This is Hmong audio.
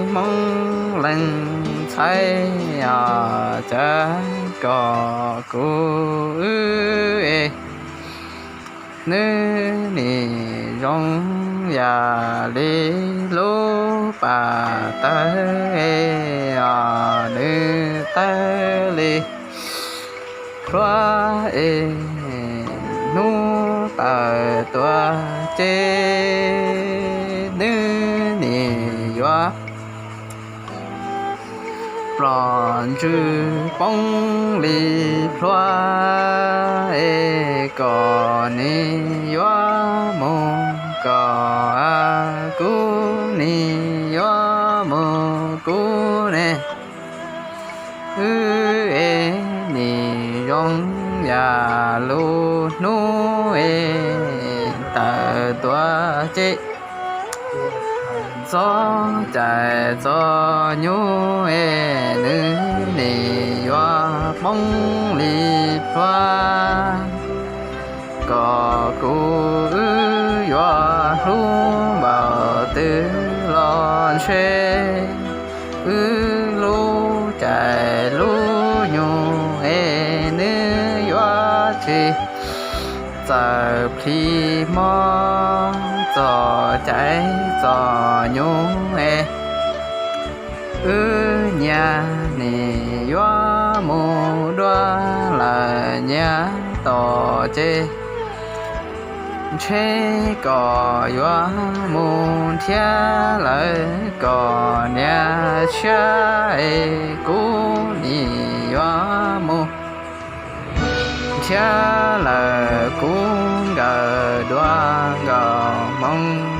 Hmoob leej ntxhais os, cas kom kuv wb es, nws nim zoo yam li lub pas tawb es os, nws tawg li plhuav es, hnub tawm tuaj ces nws nim yuav plom ntsws poob li plhuav es, kom nws yuav mus kom kuv, nws yuav mus kuv ne. Wb es nim zoo yam lub hnub es tawm tuaj ces, txog cais txog nyoog es nws nim yuav poob li plhuav, kom kuv wb yuav hlub npaum twg los ntshe, wb lub caij lub nyoog es nws yuav tsis txawm plhis hmo txog cais txog nyoog es, wb nyias nim yuav mus dua lawm nyias tom ces, ntshe kom yuav mus nrhiav lawv kom niam tshiab es, kuv nim yuav mus nrhiav lawv kuv nkawm dua nkaus hmoo.